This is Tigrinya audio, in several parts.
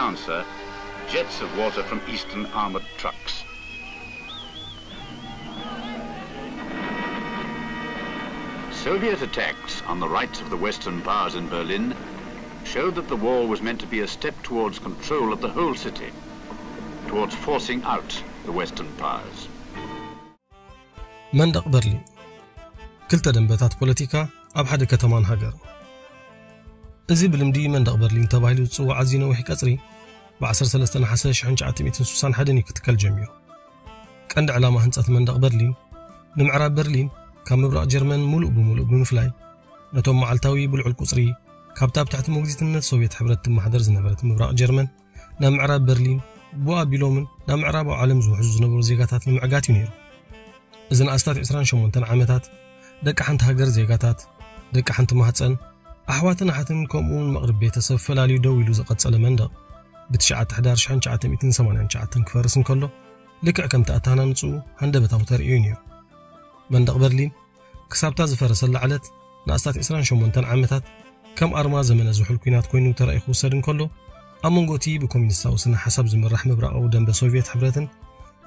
answer, jets of water from eastern armored trucks. Soviet attacks on the rights of the Western powers in Berlin showed that the war was meant to be a step towards control of the whole city, towards forcing out the Western powers. መንደቕ በርሊን፣ ክልተ ደንበታት ፖለቲካ ኣብ ሓደ ከተማን ሃገርን። እዚ ብልምዲ መንደቕ በርሊን ተባሂሉ ዝጽዋዕ ኣዝዩ ነዊሕ ቀጽሪ ብ ዓሰርተ ሰለስተ ነሓሰ ሽሕን ትሽዓተ ሚእትን ስሳን ሓደን እዩ ክትከል ጀሚሩ። ቀንዲ ዕላማ ህንጸት መንደቕ በርሊን፣ ንምዕራብ በርሊን ካብ ምብራቕ ጀርመን ምሉእ ብምሉእ ብምፍላይ፣ ነቶም መዓልታዊ ብልዑል ቁጽሪ ካብታ ኣብ ትሕቲ ሞግዚትነት ሶቪየት ሕብረት ትመሓደር ዝነበረት ምብራቕ ጀርመን ናብ ምዕራብ በርሊን ብኡ ኣቢሎምን ናብ ምዕራባዊ ዓለም ዝውሕዙ ዝነበሩ ዜጋታት ንምዕጋት እዩ ነይሩ። እዚ ንኣስታት ዕስራን ሸሞንተን ዓመታት ደቂ ሓንቲ ሃገር ዜጋታት፣ ደቂ ሓንቲ ማህፀን፣ ኣሕዋትን ኣሓትን ከምኡ እውን መቕርብ ቤተሰብ ፈላልዩ ደው ኢሉ ዝቐጸለ መንደቕ ብትሽዓተ ሕዳር ሽሕን ትሽዓተ ሚእትን ሰማንያን ትሽዓተን ክፈርስ እንከሎ ልክዕ ከምቲ ኣተሃናንጽኡ ሃንደበታዊ ተርእዩ ነይሩ። መንደቕ በርሊን ክሳብታ ዝፈረሰላ ዕለት ንኣስታት ዕስራን ሸሞንተን ዓመታት ከም ኣርማ ዘመነ ዝሑል ኲናት ኮይኑ ተራእዩ ክውሰድ እንከሎ፣ ኣብ መንጎ እቲ ብኮሚኒስታዊ ስነ ሓሳብ ዝምራሕ ምብራቓዊ ደንበ ሶቪየት ሕብረትን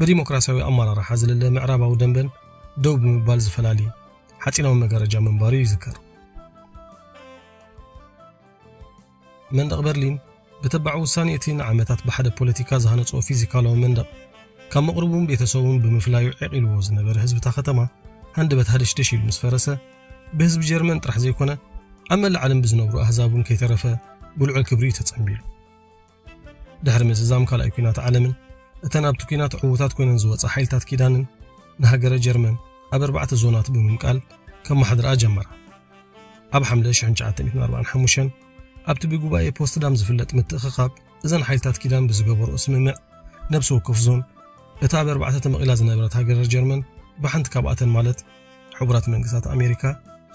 ብዲሞክራሲያዊ ኣመራርሓ ዝልለ ምዕራባዊ ደንበን ደው ብምባል ዝፈላሊ ሓጺናዊ መጋረጃ ምንባሩ ይዝከር። መንደቕ በርሊን ብተባዕ ውሳኔ እቲ ንዓመታት ብሓደ ፖለቲካ ዝሃነጾ ፊዚካላዊ መንደቕ ካብ መቕርቡን ቤተሰቡን ብምፍላዩ ዕቕ ኢልዎ ዝነበረ ህዝቢ እታ ከተማ ሃንደበት ሃደሽደሽ ኢሉ ምስ ፈረሰ፣ ብህዝቢ ጀርመን ጥራሕ ዘይኮነ ኣብ መላእ ዓለም ብዝነብሩ ኣህዛብ እውን ከይተረፈ ብልዑል ክብሪ እዩ ተጸንቢሉ። ድሕሪ ምዝዛም ካልኣይ ኲናት ዓለምን እተን ኣብቲ ኲናት ዕዉታት ኮይነን ዝወጻ ሓይልታት ኪዳንን ንሃገረ ጀርመን ኣብ ኣርባዕተ ዞናት ብምምቃል ከመሓድርኣ ጀመራ። ኣብ ሓምለ ሽሕን ትሽዓተ ሚእትን ኣርባዓን ሓሙሽተን ኣብቲ ብጉባኤ ፖስትዳም ዝፍለጥ ምትእኽኻብ እዘን ሓይልታት ኪዳን ብዝገበርኦ ስምምዕ ነብሲ ወከፍ ዞን እታ ኣብ ኣርባዕተ ተመቒላ ዝነበረት ሃገረ ጀርመን ብሓንቲ ካብኣተን ማለት ሕቡራት መንግስታት ኣሜሪካ፣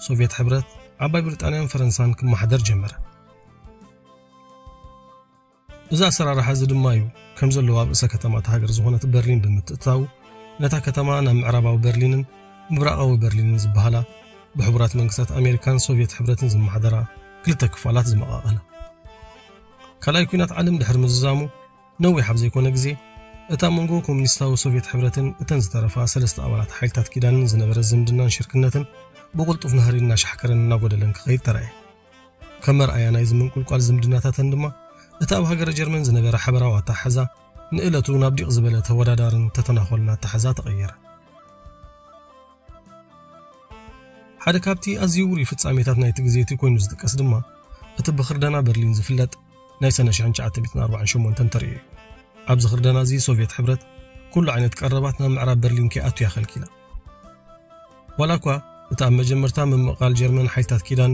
ሶቪየት ሕብረት፣ ዓባይ ብሪጣንያን ፈረንሳን ክመሓደር ጀመረ። እዚ ኣሰራርሓ እዚ ድማ እዩ ከም ዘለዎ ኣብ ርእሰ ከተማ እታ ሃገር ዝኾነት በርሊን ብምትእትታዉ ነታ ከተማ ናብ ምዕራባዊ በርሊንን ምብራቓዊ በርሊንን ዝበሃላ ብሕቡራት መንግስታት ኣሜሪካን ሶቪየት ሕብረትን ዝመሓደራ ክልተ ክፋላት ዝመቓቐላ። ካልኣይ ኲናት ዓለም ድሕሪ ምዝዛሙ ነዊሕ ኣብ ዘይኮነ ግዜ እቲ ኣብ መንጎ ኮሙኒስታዊ ሶቪየት ሕብረትን እተን ዝተረፋ ሰለስተ ኣባላት ሓይልታት ኪዳንን ዝነበረ ዝምድናን ሽርክነትን ብቕልጡፍ ናህሪ እናሻሕከረን እናጎደለን ክኸይድ ተራእየ። ከም መርኣያ ናይዚ ምንቁልቋል ዝምድናታተን ድማ እቲ ኣብ ሃገረ ጀርመን ዝነበረ ሓበራዊ ኣተሓሕዛ ንእለቱ ናብ ዲቕ ዝበለ ተወዳዳርን ተተናኾልን ኣተሓሕዛ ተቐየረ። ሓደ ካብቲ ኣዝዩ ውሩይ ፍጻሜታት ናይቲ ግዜ እቲ ኮይኑ ዝጥቀስ ድማ እቲ ብኽርደና በርሊን ዝፍለጥ ናይ ሰነ ሽሕን ትሽዓተ ሚእትን ኣርባዓን ሸሞንተን ተርእዮ እዩ። ኣብዚ ኽርደና እዚ ሶቪየት ሕብረት ኩሉ ዓይነት ቀረባት ናብ ምዕራብ በርሊን ከይኣቱ እያ ከልኪላ። ዋላ እኳ እቲ ኣብ መጀመርታ ምምቓል ጀርመን ሓይልታት ኪዳን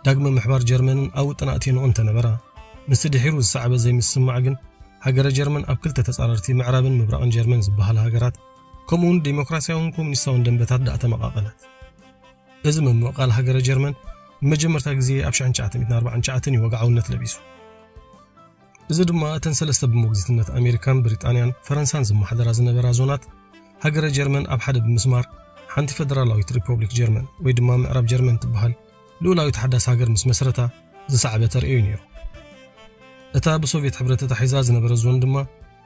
ዳግመ ምሕባር ጀርመንን ኣብ ውጥና ኣትየንኦ እንተነበራ፣ ምስቲ ድሒሩ ዝሰዓበ ዘይምስምማዕ ግን ሃገረ ጀርመን ኣብ ክልተ ተጻረርቲ ምዕራብን ምብራቕን ጀርመን ዝበሃላ ሃገራት ከምኡውን ዴሞክራሲያውን ኮሙኒስታውን ደንበታት ደኣ ተመቓቐለት። እዚ ምምቕቓል ሃገረ ጀርመን ንመጀመርታ ግዜ ኣብ ሽሕን ትሽዓተ ሚእትን ኣርባዓን ትሽዓተን እዩ ወግዓውነት ለቢሱ። እዚ ድማ እተን ሰለስተ ብሞግዚትነት ኣሜሪካን ብሪጣንያን ፈረንሳን ዝመሓደራ ዝነበራ ዞናት ሃገረ ጀርመን ኣብ ሓደ ብምስማር ሓንቲ ፈደራላዊት ሪፖብሊክ ጀርመን ወይ ድማ ምዕራብ ጀርመን ትበሃል ልኡላዊት ሓዳስ ሃገር ምስ መስረታ ዝሰዓበ ተርእዮ እዩ ነይሩ። እታ ብሶቪየት ሕብረት ተታሒዛ ዝነበረት ዞን ድማ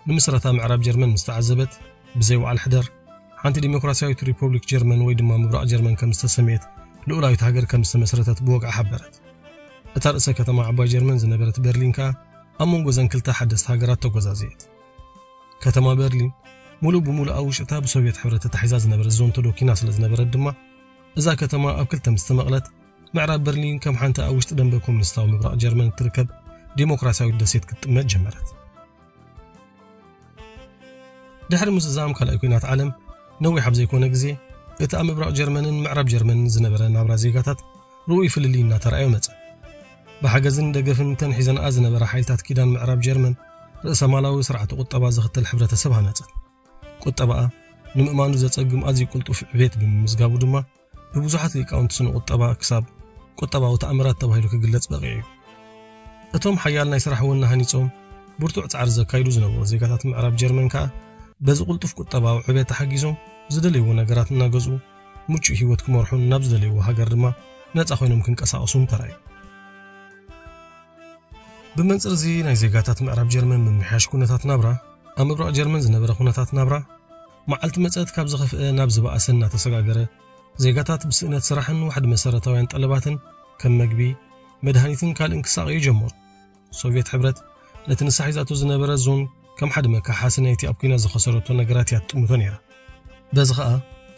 ንምስረታ ምዕራብ ጀርመን ምስ ተዓዘበት ብዘይ ወዓል ሕደር ሓንቲ ዲሞክራሲያዊት ሪፖብሊክ ጀርመን ወይ ድማ ምብራቕ ጀርመን ከም ዝተሰመየት ልኡላዊት ሃገር ከም ዝተመስረተት ብወግዒ ሓበረት። እታ ርእሰ ከተማ ዓባይ ጀርመን ዝነበረት በርሊን ከኣ ኣብ መንጎ እዘን ክልተ ሓደስቲ ሃገራት ተጎዛዘየት። ከተማ በርሊን ሙሉእ ብሙሉእ ኣብ ውሽጣ ብሶቪየት ሕብረት ተታሒዛ ዝነበረት ዞን ተዶኪና ስለ ዝነበረት ድማ እዛ ከተማ ኣብ ክልተ ምስ ተመቕለት ምዕራብ በርሊን ከም ሓንቲ ኣብ ውሽጢ ደንበ ኮሙኒስታዊ ምብራቕ ጀርመን እትርከብ ዲሞክራሲያዊት ደሴት ክትጥመት ጀመረት። ድሕሪ ምዝዛም ካልኣይ ኲናት ዓለም ነዊሕ ኣብ ዘይኮነ ግዜ እቲ ኣብ ምብራቕ ጀርመንን ምዕራብ ጀርመንን ዝነበረ ናብራ ዜጋታት ርኡይ ፍልልይ እናተራእዮ መጸ። ብሓገዝን ደገፍን እተን ሒዘንኣ ዝነበራ ሓይልታት ኪዳን ምዕራብ ጀርመን ርእሰ ማላዊ ስርዓተ ቁጠባ ዝኽተል ሕብረተሰብ ሃነጸት። ቁጠባኣ ንምእማኑ ዘጸግም ኣዝዩ ቅልጡፍ ዕቤት ብምምዝጋቡ ድማ ብብዙሓት ሊቃውንቲ ስነ ቁጠባ ክሳብ ቁጠባዊ ተኣምራት ተባሂሉ ክግለጽ በቒዑ እዩ። እቶም ሓያል ናይ ስራሕ ወኒ ሃኒጾም ብርቱዕ ጻዕሪ ዘካይዱ ዝነበሩ ዜጋታት ምዕራብ ጀርመን ከኣ በዚ ቅልጡፍ ቁጠባዊ ዕቤት ተሓጊዞም ዝደለይዎ ነገራት እናገዝኡ ምቹእ ህይወት ክመርሑን ናብ ዝደለይዎ ሃገር ድማ ነጻ ኮይኖም ክንቀሳቐሱን ተራእዩ። ብመንጽር እዚ ናይ ዜጋታት ምዕራብ ጀርመን ምምሕያሽ ኩነታት ናብራ፣ ኣብ ምብራቕ ጀርመን ዝነበረ ኩነታት ናብራ መዓልቲ መጸት ካብ ዝኸፍአ ናብ ዝበኣሰ እናተሰጋገረ፣ ዜጋታት ብስእነት ስራሕን ዋሕዲ መሰረታውያን ጠለባትን ከም መግቢ፣ መድሃኒትን ካልእን ክሳቐዩ ጀመሩ። ሶቪየት ሕብረት ነቲ ንሳ ሒዛቶ ዝነበረ ዞን ከም ሓደ መካሓሲ ናይቲ ኣብ ኲናት ዝኸሰረቶ ነገራት እያ ትጥምቶ ነይራ። በዚ ኸኣ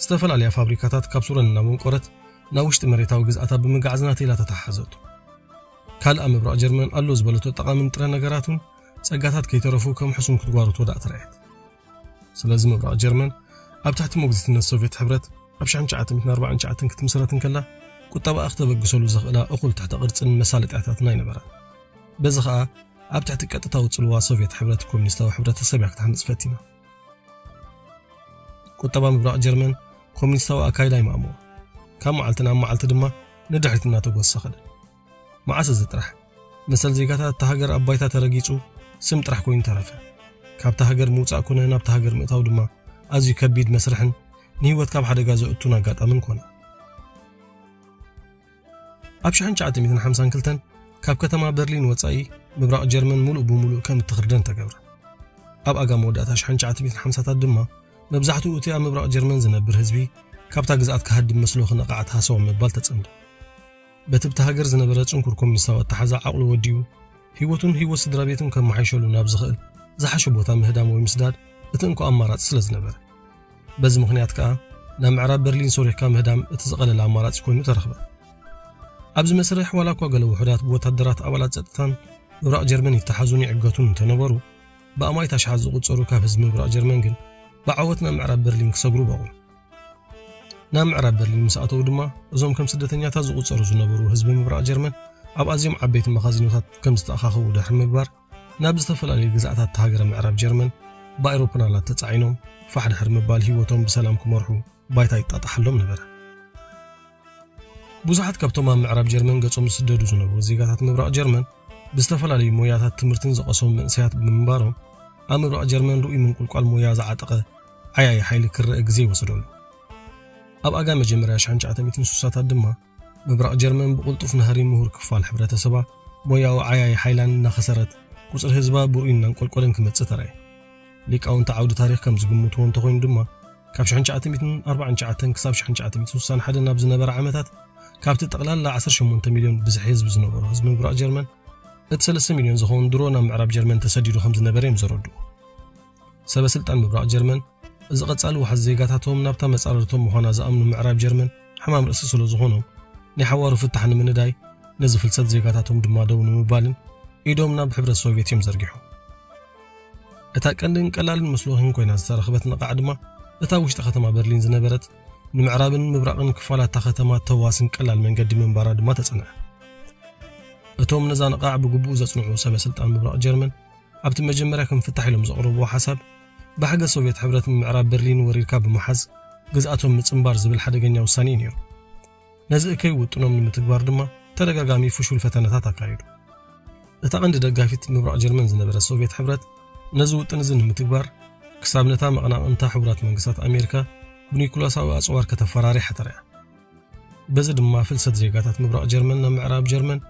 ዝተፈላለያ ፋብሪካታት ካብ ሱረን እናመንቆረት ናብ ውሽጢ መሬታዊ ግዝኣታ ብምግዓዝ ናተይ ኢላ ተተሓሓዘቶ። ካልእ ኣብ ምብራቕ ጀርመን ኣሎ ዝበለቶ ጠቓሚ ንጥረ ነገራት እውን ጸጋታት ከይተረፉ ከም ሕሱም ክትጓርቶ ደኣ ተራእየት። ስለዚ ምብራቕ ጀርመን ኣብ ትሕቲ ሞግዚትነት ሶቪየት ሕብረት ኣብ ሺሕ ትሽዓተ ሚእትን ኣርባዓን ትሽዓተን ክትምስረት እንከላ ቁጠባኣ ክተበግሰሉ ዘኽእላ እኹል ትሕተ ቅርጽን መሳለጥያታትን ኣይነበራን። በዚ ኸኣ ኣብ ትሕቲ ቀጥታዊ ጽልዋ ሶቪየት ሕብረት ኮሚኒስታዊ ሕብረተሰብ እያ ክትሃንጽ ፈቲና። ቁጠባ ምብራቕ ጀርመን ኮሚኒስታዊ ኣካይዳ ኣይማእምኦ። ካብ መዓልቲ ናብ መዓልቲ ድማ ንድሕሪት እናተጎሰኸለ። መዓስ እዚ ጥራሕ መሰል ዜጋታት እታ ሃገር ኣብ ባይታ ተረጊጹ ስም ጥራሕ ኮይኑ ተረፈ። ካብታ ሃገር ምውጻእ ኮነ ናብታ ሃገር ምእታው ድማ ኣዝዩ ከቢድ መስርሕን ንህይወት ካብ ሓደጋ ዘእቱን ኣጋጣምን ኮነ። ኣብ ሺሕ ትሽዓተ ሚእትን ሓምሳን ክልተን ካብ ከተማ በርሊን ወጻኢ ምብራቕ ጀርመን ምሉእ ብምሉእ ከም እትኽርደን ተገብረ። ኣብ ኣጋ መወዳእታ ሺሕ ትሽዓተ ሚእትን ሓምሳታት ድማ መብዛሕትኡ እቲ ኣብ ምብራቕ ጀርመን ዝነብር ህዝቢ ካብታ ግዝኣት ክሃድም መስሎ ክነቓዕ ተሃሰወ ምባል ተጸምደ። በቲ ብቲ ሃገር ዝነበረ ጽንኩር ኮሚኒስታዊ ኣተሓዛ ዓቕሉ ወዲኡ ህይወቱን ህይወት ስድራ ቤቱን ከመሓይሸሉ ናብ ዝኽእል ዝሓሸ ቦታ ምህዳም ወይ ምስዳድ እቲ እንኮ ኣማራጺ ስለ ዝነበረ። በዚ ምኽንያት ከኣ ናብ ምዕራብ በርሊን ሶሪሕካ ምህዳም እቲ ዝቐለለ ኣማራጺ ኮይኑ ተረኽበ። ኣብዚ መስርሕ ዋላ እኳ ገለ ውሑዳት ብወታደራት ኣባላት ጸጥታን ምብራቕ ጀርመን ይተሓዙን ይዕገቱን እንተነበሩ፣ ብኣማኢት ኣሽሓት ዝቑጸሩ ካብ ህዝቢ ምብራቕ ጀርመን ግን ብዓወት ናብ ምዕራብ በርሊን ክሰግሩ በቑ። ናብ ምዕራብ በርሊን ምስ ኣተዉ ድማ እዞም ከም ስደተኛታት ዝቑጸሩ ዝነበሩ ህዝቢ ምብራቕ ጀርመን ኣብ ኣዝዮም ዓበይቲ መኻዚኖታት ከም ዝተኣኻኸቡ ድሕሪ ምግባር ናብ ዝተፈላለዩ ግዝኣታት እታ ሃገረ ምዕራብ ጀርመን ብኣይሮፕላናት ተጻዒኖም ፋሕ ድሕሪ ምባል ህይወቶም ብሰላም ክመርሑ ባይታ ይጣጣሓሎም ነበረ። ብዙሓት ካብቶም ኣብ ምዕራብ ጀርመን ገጾም ዝስደዱ ዝነበሩ ዜጋታት ምብራቕ ጀርመን ብዝተፈላለዩ ሞያታት ትምህርትን ዝቐሰሙ መንእሰያት ብምንባሮም ኣብ ምብራቕ ጀርመን ርኡይ ምንቁልቋል ሞያ ዝዓጠቐ ዓያዪ ሓይሊ ክረአ ግዜ ይወሰደሉ። ኣብ ኣጋ መጀመርያ ሺሕ ትሽዓተ ሚእትን ስሳታት ድማ ምብራቕ ጀርመን ብቕልጡፍ ናህሪ ምሁር ክፋል ሕብረተሰባ ሞያዊ ዓያዪ ሓይላን እናኸሰረት ቁጽሪ ህዝባ ብርኡይ እናንቆልቆለን ክመጽእ ተራእየ። ሊቃውንቲ ዓውዲ ታሪኽ ከም ዝግምትዎ እንተኾይኑ ድማ ካብ ሺሕ ትሽዓተ ሚእትን ኣርባዓን ትሽዓተን ክሳብ ሺሕ ትሽዓተ ሚእትን ስሳን ሓደን ኣብ ዝነበረ ዓመታት ካብቲ ጠቕላላ ዓሰርተ ሸሞንተ ሚልዮን ብዝሒ ህዝቢ ዝነበሮ ህዝቢ ምብራቕ ጀርመን እቲ ሰለስተ ሚልዮን ዝኸውን ድሮ ናብ ምዕራብ ጀርመን ተሰዲዱ ከም ዝነበረ እዮም ዘረድኡ። ሰበ ስልጣን ምብራቕ ጀርመን እዚ ቀጻሊ ዋሕዚ ዜጋታቶም ናብታ መጻረርቶም ምዃና ዝኣምኑ ምዕራብ ጀርመን ሕማም ርእሲ ስለ ዝኾኖም ናይ ሓዋሩ ፍታሕ ንምንዳይ ነዚ ፍልሰት ዜጋታቶም ድማ ደው ንምባልን ኢዶም ናብ ሕብረት ሶቪየት እዮም ዘርጊሖም። እታ ቀንድን ቀላልን መስሎ ሂን ኮይና ዝተረኽበት ነቓዕ ድማ እታ ውሽጢ ከተማ በርሊን ዝነበረት ንምዕራብን ምብራቕን ክፋላት እታ ከተማ ተዋስን ቀላል መንገዲ ምንባራ ድማ ተጸንዐ። እቶም ነዛ ነቓዕ ብግቡእ ዘጽንዑ ሰበ ስልጣን ምብራቕ ጀርመን ኣብቲ መጀመርያ ከም ፍታሕ ኢሎም ዘቕረብዎ ሓሳብ ብሓገዝ ሶቪየት ሕብረት ንምዕራብ በርሊን ወሪርካ ብምሓዝ ግዝኣቶም ምጽንባር ዝብል ሓደገኛ ውሳኔ እዩ ነይሩ። ነዚ እከይ ውጥኖም ንምትግባር ድማ ተደጋጋሚ ፍሹል ፈተነታት ኣካየዱ። እታ ቀንዲ ደጋፊት ምብራቕ ጀርመን ዝነበረት ሶቪየት ሕብረት ነዚ ውጥን እዚ ንምትግባር ክሳብ ነታ መቐናቕንታ ሕቡራት መንግስታት ኣሜሪካ ብኒኩላሳዊ ኣጽዋር ከተፈራርያ ሓተረያ። በዚ ድማ ፍልሰት ዜጋታት ምብራቕ ጀርመን ናብ ምዕራብ ጀርመን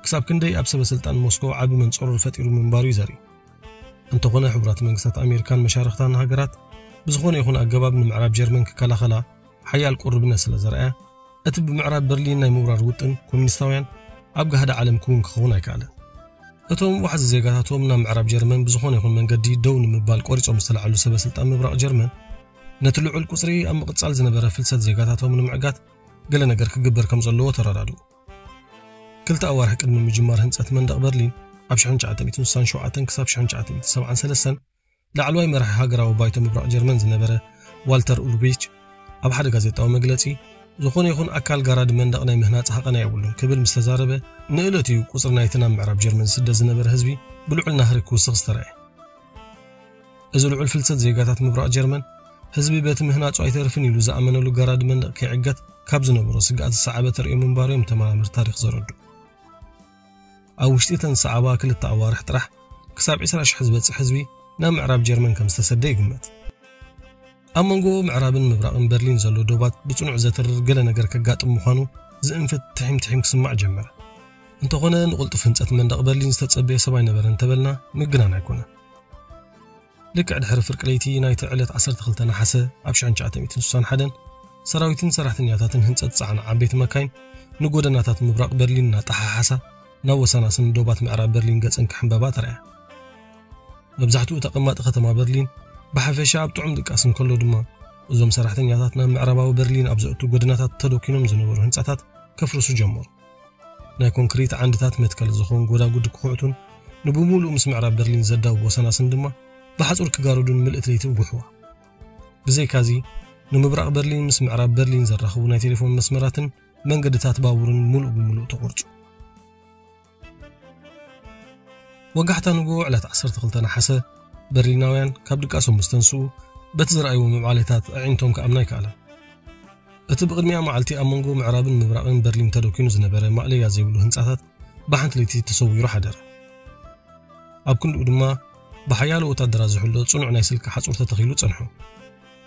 ክሳብ ክንደይ ኣብ ሰበ ስልጣን ሞስኮ ዓቢ መንጸሮር ፈጢሩ ምንባሩ እዩ ዘርኢ። እንተኾነ ሕቡራት መንግስታት ኣሜሪካን መሻርኽታን ሃገራት ብዝኾነ ይኹን ኣገባብ ንምዕራብ ጀርመን ክከላኸላ ሓያል ቁርብነት ስለ ዘርኣያ እቲ ብምዕራብ በርሊን ናይ ምውራር ውጥን ኮሚኒስታውያን ኣብ ጋህዲ ዓለም ክውን ክኸውን ኣይከኣለን። እቶም ዋሕዚ ዜጋታቶም ናብ ምዕራብ ጀርመን ብዝኾነ ይኹን መንገዲ ደው ንምባል ቆሪጾም ዝተላዕሉ ሰበ ስልጣን ምብራቕ ጀርመን ነቲ ልዑል ቁጽሪ ኣብ ምቕጻል ዝነበረ ፍልሰት ዜጋታቶም ንምዕጋት ገለ ነገር ክግበር ከም ዘለዎ ተረዳድኡ። ክልተ ኣዋርሕ ቅድሚ ምጅማር ህንጸት መንደቕ በርሊን ኣብ ሺሕ ትሽዓተ ሚእትን ስሳን ሸውዓተን ክሳብ ሺሕ ትሽዓተ ሚእትን ሰብዓን ሰለስተን ላዕለዋይ መራሒ ሃገራዊ ባይቶ ምብራቕ ጀርመን ዝነበረ ዋልተር ኡልብሪች ኣብ ሓደ ጋዜጣዊ መግለጺ ዝኾነ ይኹን ኣካል ጋራዲ መንደቕ ናይ ምህናጽ ሃቐና የብሉን ክብል ምስ ተዛረበ ንእለት እዩ ቁጽሪ ናይቲ ናብ ምዕራብ ጀርመን ዝስደድ ዝነበረ ህዝቢ ብልዑል ናህሪ ክውስኽ ዝተራእየ። እዚ ልዑል ፍልሰት ዜጋታት ምብራቕ ጀርመን ህዝቢ በቲ ምህናጹ ኣይተርፍን ኢሉ ዝኣመነሉ ጋራዲ መንደቕ ከይዕገት ካብ ዝነበሮ ስግኣት ዝሰዓበ ተርእዮ ምንባሩ እዮም ተመራመርቲ ታሪኽ ዘረድኡ። ኣብ ውሽጢ እተን ዝሰዓባ ክልተ ኣዋርሕ ጥራሕ ክሳብ ዕስራ ሽሕ ዝበጽሕ ህዝቢ ናብ ምዕራብ ጀርመን ከም ዝተሰደ ይግመት። ኣብ መንጎ ምዕራብን ምብራቕን በርሊን ዘሎ ዶባት ብጽኑዕ ዘትርር ገለ ነገር ከጋጥም ምዃኑ ዝእንፍት ትሒም ትሒም ክስማዕ ጀመረ። እንተኾነ ንቕልጡፍ ህንጸት መንደቕ በርሊን ዝተጸበየ ሰብ ኣይነበረን እንተበልና ምግናን ኣይኮነን። ልክዕ ድሕሪ ፍርቂ ለይቲ ናይቲ ዕለት ዓሰርተ ክልተ ነሓሰ ኣብ ሽሕን ትሽዓተ ሚእትን ስሳን ሓደን ሰራዊትን ሰራሕተኛታትን ህንጸት ዝጸዓና ዓበይቲ መካይን ንጎደናታት ምብራቕ በርሊን እናጠሓሓሳ ናብ ወሰናስን ዶባት ምዕራብ በርሊን ገጸን ክሕንበባ ተራእያ። መብዛሕትኡ ተቐማጢ ከተማ በርሊን ብሓፈሻ ኣብ ጥዑም ድቃስ እንከሎ ድማ እዞም ሰራሕተኛታት ናብ ምዕራባዊ በርሊን ኣብ ዘእቱ ጎደናታት ተደኪኖም ዝነበሩ ህንጻታት ከፍርሱ ጀመሩ። ናይ ኮንክሪት ዓንድታት መትከል ዝኸውን ጎዳጉዲ ክኹዕቱን ንብምሉኡ ምስ ምዕራብ በርሊን ዘዳውብ ወሰናስን ድማ ብሓጹር ክጋረዱን ምልእቲ ለይቲ ውጉሕዋ። ብዘይካዚ ንምብራቕ በርሊን ምስ ምዕራብ በርሊን ዘራኽቡ ናይ ቴሌፎን መስመራትን መንገድታት ባቡርን ምሉእ ብምሉእ ተቖርጹ። ወጋሕታ ንግሆ ዕለት ዓሰርተ ክልተ ነሓሰ በርሊናውያን ካብ ድቃሶም ምስ ተንስኡ በቲ ዝረኣይዎ ምዕባሌታት ኣዒንቶም ክኣምና ኣይከኣላን። እቲ ብቕድሚያ መዓልቲ ኣብ መንጎ ምዕራብን ምብራቕን በርሊን ተደኪኑ ዝነበረ ማእለያ ዘይብሉ ህንጻታት ብሓንቲ ለይቲ ተሰዊሩ ሓደረ። ኣብ ክንድኡ ድማ ብሓያሎ ወታደራት ዝሕሎ ጽኑዕ ናይ ስልኪ ሓጹር ተተኺሉ ጸንሑ።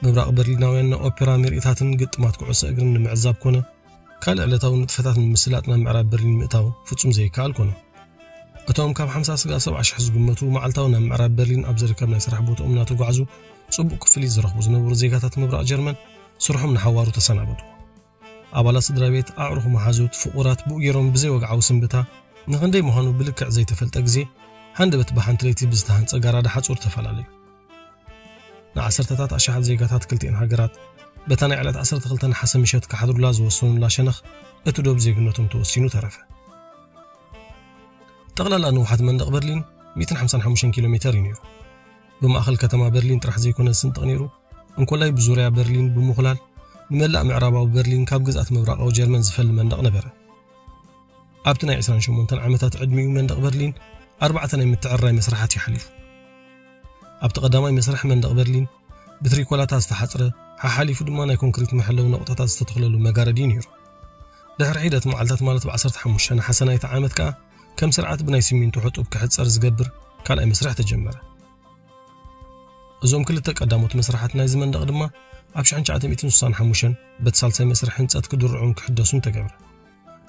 ምብራቕ በርሊናውያን ናይ ኦፔራ ምርኢታትን ግጥማት ኩዕሶ እግርን ንምዕዛብ ኮነ ካልእ ዕለታዊ ንጥፈታት ንምስላጥ ናብ ምዕራብ በርሊን ምእታው ፍጹም ዘይከኣል ኮነ። እቶም ካብ ሓምሳ ስጋብ ሰብዓ ሽሕ ዝግመቱ መዓልታዊ ናብ ምዕራብ በርሊን ኣብ ዝርከብ ናይ ስራሕ ቦታኦም እናተጓዕዙ ጽቡቕ ክፍሊት ዝረኽቡ ዝነበሩ ዜጋታት ምብራቕ ጀርመን ስርሖም ንሓዋሩ ተሰናበቱ። ኣባላት ስድራ ቤት፣ ኣዕሩኽ፣ መሓዙት፣ ፍቑራት ብኡ ገይሮም ብዘይወግዓዊ ስንብታ ንኽንደይ ምዃኑ ብልክዕ ዘይተፈልጠ ግዜ ሃንደበት ብሓንቲ ለይቲ ብዝተሃንጸ ጋራዳ ሓጹር ተፈላለዩ። ንዓሰርተታት ኣሽሓት ዜጋታት ክልቲኤን ሃገራት በታ ናይ ዕለት ዓሰርተ ክልተ ነሓሰ ምሸት ክሓድሩላ ዝወሰኑላ ሸነኽ እቲ ዶብ ዜግነቶም ተወሲኑ ተረፈ። ጠቕላላ ንውሓት መንደቕ በርሊን ሚእትን ሓምሳን ሓሙሽተን ኪሎ ሜተር እዩ ነይሩ። ብማእኸል ከተማ በርሊን ጥራሕ ዘይኮነ ዝስንጥቕ ነይሩ፣ እንኮላይ ብዙርያ በርሊን ብምኹላል ንመላእ ምዕራባዊ በርሊን ካብ ግዝኣት ምብራቓዊ ጀርመን ዝፈሊ መንደቕ ነበረ። ኣብቲ ናይ ዕስራን ሸሞንተን ዓመታት ዕድሚኡ መንደቕ በርሊን ኣርባዕተ ናይ ምትዕርራይ መስርሓት እዩ ሓሊፉ። ኣብቲ ቀዳማይ መስርሕ መንደቕ በርሊን ብትሪኮላታ ዝተሓጽረ፣ ሓሓሊፉ ድማ ናይ ኮንክሪት መሐለዊ ነቑጣታት ዝተተኽለሉ መጋረዲ እዩ ነይሩ። ድሕሪ ሒደት መዓልታት ማለት ብ ዓሰርተ ሓሙሽተ ነሓሰ ናይቲ ዓመት ከኣ ከም ስርዓት ብናይ ሲሚንቶ ሕጡብ ክሕጸር ዝገብር ካልኣይ መስርሕ ተጀመረ። እዞም ክልተ ቀዳሞት መስርሓት ናይዚ መንደቕ ድማ ኣብ ሽሕን ትሽዓተ ሚእትን ስሳን ሓሙሽተን በቲ ሳልሳይ መስርሕ ህንጸት ክድርዑን ክሕደሱን ተገብረ።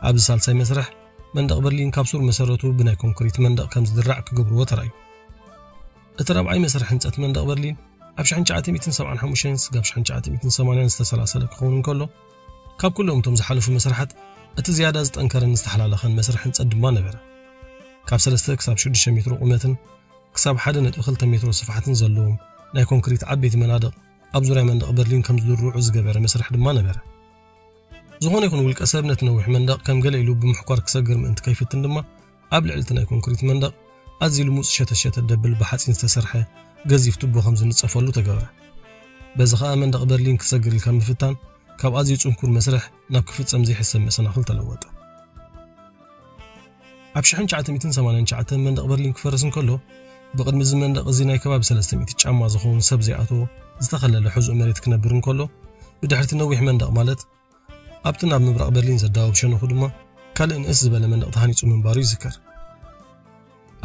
ኣብዚ ሳልሳይ መስርሕ መንደቕ በርሊን ካብ ሱር መሰረቱ ብናይ ኮንክሪት መንደቕ ከም ዝድራዕ ክገብርዎ ተራእዩ። እቲ ራብዓይ መስርሕ ህንጸት መንደቕ በርሊን ኣብ ሽሕን ትሽዓተ ሚእትን ሰብዓን ሓሙሽተን ስጋብ ሽሕን ትሽዓተ ሚእትን ሰማንያን ዝተሰላሰለ ክኸውን እንከሎ፣ ካብ ኩሎም እቶም ዝሓለፉ መስርሓት እቲ ዝያዳ ዝጠንከረን ዝተሓላለኸን መስርሕ ህንጸት ድማ ነበረ። ካብ ሰለስተ ክሳብ ሽዱሽተ ሜትሮ ቁመትን ክሳብ ሓደ ነጥቢ ክልተ ሜትሮ ስፍሓትን ዘለዎም ናይ ኮንክሪት ዓበይቲ መናድቕ ኣብ ዙርያ መንደቕ በርሊን ከም ዝድርዑ ዝገበረ መስርሕ ድማ ነበረ። ዝኾነ ይኹን ውልቀ ሰብ ነቲ ነዊሕ መንደቕ ከም ገለ ኢሉ ብምሕኳር ክሰግር ምእንቲ ከይፍትን ድማ ኣብ ልዕሊ እቲ ናይ ኮንክሪት መንደቕ ኣዝዩ ልሙጽ ሸተት ሸተት ደብል ብሓጺን ዝተሰርሐ ገዚፍ ቱቦ ከም ዝንጸፈሉ ተገብረ። በዚ ኸኣ መንደቕ በርሊን ክትሰግር ኢልካ ምፍታን ካብ ኣዝዩ ጽንኩር መስርሕ ናብ ክፍጸም ዘይሕሰብ መሰናኽል ተለወጠ። ኣብ ሽሕን ትሽዓተ ሚእትን ሰማንያን ትሽዓተን መንደቕ በርሊን ክፈርስ እንከሎ፣ ብቕድሚ እዚ መንደቕ እዚ ናይ ከባቢ ሰለስተ ሚእቲ ጫማ ዝኸውን ሰብ ዘይኣተዎ ዝተኸለለ ሕዙእ መሬት ክነብር እንከሎ፣ ብድሕርቲ ነዊሕ መንደቕ ማለት ኣብቲ ናብ ምብራቕ በርሊን ዘዳውብ ሸነኹ ድማ ካልእ ንእስ ዝበለ መንደቕ ተሃኒጹ ምንባሩ ይዝከር።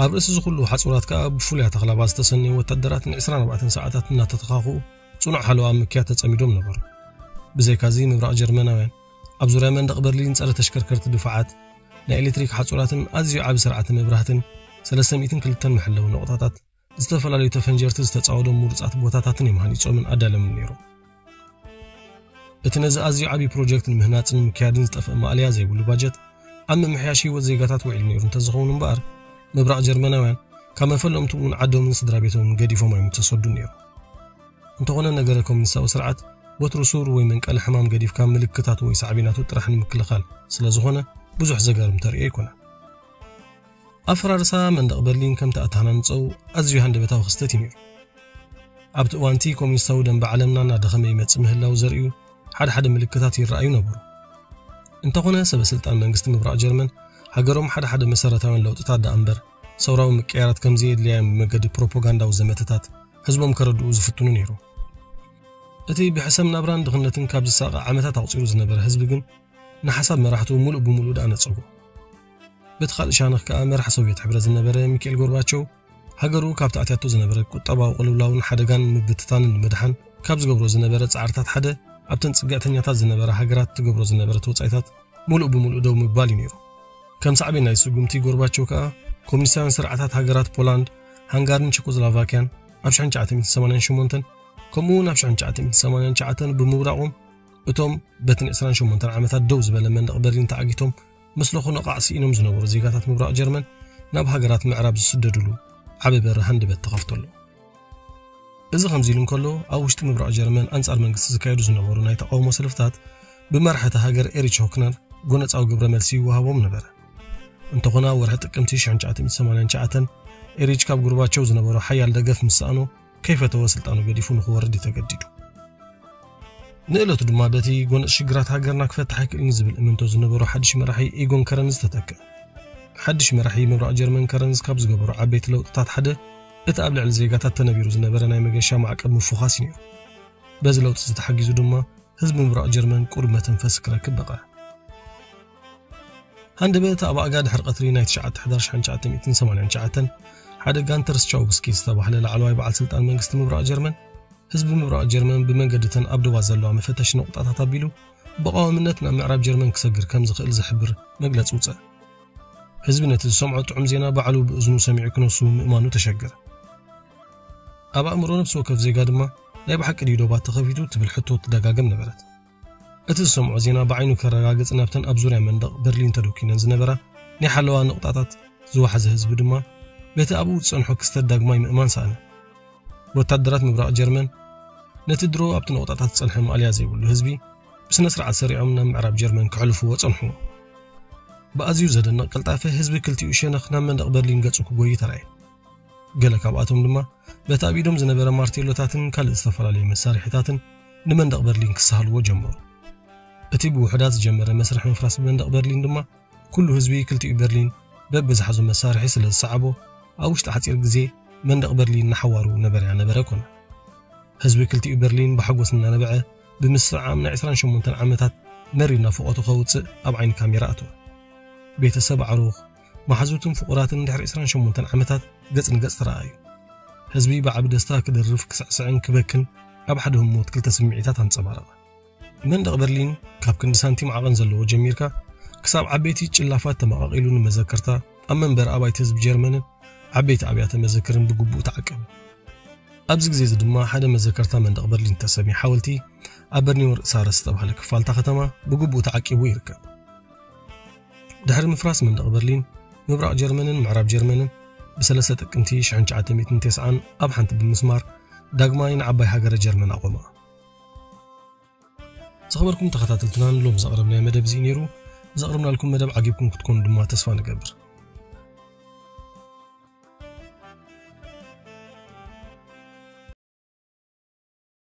ኣብ ርእሲ እዚ ኩሉ ሓጹራት ከኣ ብፍሉያት ኣኽላባት ዝተሰነዩ ወታደራት ን ዕስራን ኣርባዕተን ሰዓታት እናተተኻኽኡ ጽኑዕ ሓለዋ ኣብ ምክያድ ተጸሚዶም ነበሩ። ብዘይካዚ ምብራቕ ጀርመናውያን ኣብ ዙርያ መንደቕ በርሊን ጸረ ተሽከርከርቲ ድፋዓት፣ ናይ ኤሌክትሪክ ሓጹራትን ኣዝዩ ዓቢ ስርዓተ መብራህትን ሰለስተ ሚእትን ክልተን መሐለዊ ነቑጣታት፣ ዝተፈላለዩ ተፈንጀርቲ ዝተጻወዶም ምሩጻት ቦታታትን እዮም ሃኒጾምን ኣዳለምን ነይሮም። እቲ ነዚ ኣዝዩ ዓቢ ፕሮጀክት ንምህናጽን ምክያድን ዝጠፍእ ማእለያ ዘይብሉ ባጀት ኣብ ምምሕያሽ ህይወት ዜጋታት ውዒሉ ነይሩ እንተዝኸውን እምበኣር፣ ምብራቕ ጀርመናውያን ካብ መፈለምትኡን ዓዶምን ስድራ ቤቶምን ገዲፎም ኣይምተሰዱን ነይሮም። እንተኾነ ነገረ ኮሚኒስታዊ ስርዓት ወትሩ ሱር ወይ መንቀሊ ሕማም ገዲፍካ ምልክታቱ ወይ ሳዕቤናቱ ጥራሕ ንምክልኻል ስለ ዝኾነ ብዙሕ ዘገርም ተርእዮ ኣይኮነን። ኣፈራርሳ መንደቕ በርሊን ከምቲ ኣተሃናንጸኡ ኣዝዩ ሃንደበታዊ ክስተት እዩ ነይሩ። ኣብቲ እዋንቲ ኮሚኒስታዊ ደንበ ዓለምና እናደኸመ ይመጽእ ምህላው ዘርእዩ ሓደ ሓደ ምልክታት ይረኣዩ ነበሩ። እንተኾነ ሰበ ስልጣን መንግስቲ ምብራቕ ጀርመን ሃገሮም ሓደ ሓደ መሰረታውያን ለውጥታት ደኣ እምበር ሰውራዊ ምቅያራት ከም ዘየድልያ እዮም ብመገዲ ፕሮፓጋንዳዊ ዘመተታት ህዝቦም ከረድኡ ዝፍትኑ ነይሮም። እቲ ብሕሰም ናብራን ድኽነትን ካብ ዝሳቐ ዓመታት ኣቑጺሩ ዝነበረ ህዝቢ ግን ንሓሳብ መራሕቱ ሙሉእ ብሙሉእ ደኣ ነጸጎ። በቲ ካልእ ሻነኽ ከኣ መራሕ ሶቭየት ሕብረት ዝነበረ ሚካኤል ጎርባቸው ሃገሩ ካብቲ ኣትያቶ ዝነበረ ቁጠባዊ ቅልውላውን ሓደጋን ምብትታንን ንምድሓን ካብ ዝገብሮ ዝነበረ ጻዕርታት ሓደ ኣብተን ጽግዕተኛታት ዝነበራ ሃገራት ትገብሮ ዝነበረት ወጻኢታት ሙሉእ ብሙሉእ ደው ምባል እዩ ነይሩ። ከም ሳዕቤን ናይ ስጉምቲ ጎርባቸው ከኣ፣ ኮሙኒስታውያን ስርዓታት ሃገራት ፖላንድ፣ ሃንጋርን ቸኮስሎቫኪያን ኣብ ሽሕን ትሽዓተ ሚእትን ሰማንያን ሸሞንተን ከምኡ እውን ኣብ ሽሕን ትሽዓተ ሚእትን ሰማንያን ትሽዓተን ብምውዳቖም፣ እቶም በትን ዕስራን ሸሞንተን ዓመታት ደው ዝበለ መንደቕ በርሊን ተዓጊቶም፣ ምስ ለኾ ነቓዕ ስኢኖም ዝነበሩ ዜጋታት ምብራቕ ጀርመን ናብ ሃገራት ምዕራብ ዝስደድሉ ዓቢ በር ሃንደበት ተኸፍተሉ። እዚ ከምዚ ኢሉ እንከሎ፣ ኣብ ውሽጢ ምብራቕ ጀርመን ኣንጻር መንግስቲ ዝካየዱ ዝነበሩ ናይ ተቓውሞ ሰልፍታት ብመራሕቲ ሃገር ኤሪች ሆክነር ጎነጻዊ ግብረ መልሲ ይወሃቦም ነበረ። እንተኾነ፣ ኣብ ወርሒ ጥቅምቲ ሽሕን ትሽዓተ ሚእትን ሰማንያን ትሽዓተን ኤሪች ካብ ጎርባቸው ዝነበሮ ሓያል ደገፍ ምስ ሰኣኖ፣ ከይፈተወ ስልጣኑ ገዲፉ ንኽወርድ እዩ ተገዲዱ። ንእለቱ ድማ በቲ ጎነጽ ሽግራት ሃገርና ክፈትሕ ኣይክእልን ዝብል እምንቶ ዝነበሮ ሓድሽ መራሒ ኢጎን ከረንዝ ተተክአ። ሓድሽ መራሒ ምብራቕ ጀርመን ከረንዝ ካብ ዝገበሩ ዓበይቲ ለውጥታት ሓደ፣ እቲ ኣብ ልዕሊ ዜጋታት ተነቢሩ ዝነበረ ናይ መገሻ ማዕቀብ ምፍዃስ እዩ ነይሩ። በዚ ለውጢ እዚ ተሓጊዙ ድማ፣ ህዝቢ ምብራቕ ጀርመን ቁሩብ መተንፈሲ ክረክብ በቕዐ። ሃንደበት ኣብ ኣጋ ድሕሪ ቀትሪ ናይ ትሽዓተ ሕዳር ሽሕን ትሽዓተ ሚእትን ሰማንያን ትሽዓተን፣ ሓደ ጋንተር ስቻውስኪ ዝተባህለ ላዕለዋይ በዓል ስልጣን መንግስቲ ምብራቕ ጀርመን፣ ህዝቢ ምብራቕ ጀርመን ብመንገድተን ኣብ ዶባት ዘለዋ መፈተሺ ነቑጣታት ኣቢሉ፣ ብቐዋምነት ናብ ምዕራብ ጀርመን ክሰግር ከም ዝኽእል ዝሕብር መግለጺ ውጸ። ህዝቢ ነቲ ዝሰምዖ ጥዑም ዜና ባዕሉ ብእዝኑ ሰሚዑ ክነሱ ምእማኑ ተሸገረ። ኣብ ኣእምሮ ነፍሲ ወከፍ ዜጋ ድማ፣ ናይ ብሓቂ ድዩ ዶባት ተኸፊቱ ትብል ሕቶ ትደጋገም ነበረት። እቲ ዝሰምዖ ዜና ብዓይኑ ከረጋግጽ ናብተን ኣብ ዙርያ መንደቕ በርሊን ተደኲነን ዝነበራ ናይ ሓለዋ ነቑጣታት ዝወሓዘ ህዝቢ ድማ፣ በቲ ኣብኡ ዝጸንሖ ክስተት ዳግማይ ምእማን ሰኣነ። ወታደራት ምብራቕ ጀርመን ነቲ ድሮ ኣብቲ ነቑጣታት ዝጸንሐ ማእለያ ዘይብሉ ህዝቢ ብስነ ስርዓት ሰሪዖም ናብ ምዕራብ ጀርመን ከሕልፍዎ ጸንሕዎ። ብኣዝዩ ዘደንቕ ቅልጣፈ ህዝቢ ክልቲኡ ሸነኽ ናብ መንደቕ በርሊን ገጹ ክጎይ ተራእየ። ገለ ካብኣቶም ድማ በቲ ኣብ ኢዶም ዝነበረ ማርቴሎታትን ካልእ ዝተፈላለየ መሳርሒታትን ንመንደቕ በርሊን ክሰሃልዎ ጀመሩ። እቲ ብውሑዳት ዝጀመረ መስርሕ ምፍራስ መንደቕ በርሊን ድማ ኩሉ ህዝቢ ክልቲኡ በርሊን በብዝሓዞ መሳርሒ ስለ ዝሰዓቦ፣ ኣብ ውሽጢ ሓጺር ግዜ መንደቕ በርሊን ንሓዋሩ ነበረያ ነበረ ኮነ። ህዝቢ ክልቲኡ በርሊን ብሓጎስ እናነበዐ፣ ብምስዕዓም ናይ ዕስራን ሸሞንተን ዓመታት መሪር ናፍቖቱ ከውጽእ ኣብ ዓይኒ ካሜራ ኣተወ። ቤተሰብ ኣዕሩኽ፣ መሓዙትን ፍቑራትን ድሕሪ ዕስራን ሸሞንተን ዓመታት ገጽ ንገጽ ተረኣዩ። ህዝቢ ብዓቢ ደስታ ክደርፍ፣ ክስዕስዕን ክበክን ኣብ ሓደ ህሞት ክልተ ስምዒታት ኣንጸባረቐ። መንደቕ በርሊን ካብ ክንዲ ሳንቲም ዓቐን ዘለዎ ጀሚርካ ክሳብ ዓበይቲ ጭላፋት ተመቓቒሉ ንመዘከርታ ኣብ መንበሪ ኣባይቲ ህዝቢ ጀርመንን ዓበይቲ ኣብያተ መዘክርን ብግቡእ ተዓቀበ። ኣብዚ ግዜ እዚ ድማ ሓደ መዘከርታ መንደቕ በርሊን እተሰምየ ሓወልቲ ኣብ በርኒወር ሳረ ዝተባህለ ክፋል እታ ከተማ ብግቡእ ተዓቂቡ ይርከብ። ድሕሪ ምፍራስ መንደቕ በርሊን፣ ምብራቕ ጀርመንን ምዕራብ ጀርመንን ብሰለስተ ጥቅምቲ ሽሕን ትሽዓተ ሚእትን ተስዓን ኣብ ሓንቲ ብምስማር ዳግማይ ንዓባይ ሃገረ ጀርመን ኣቖማ። ዝኸበርኩም ተኸታተልትና፣ ንሎም ዘቕረብናዮ መደብ እዚ ነይሩ። ዘቕረብናልኩም መደብ ዓጊብኩም ክትኮኑ ድማ ተስፋ ንገብር።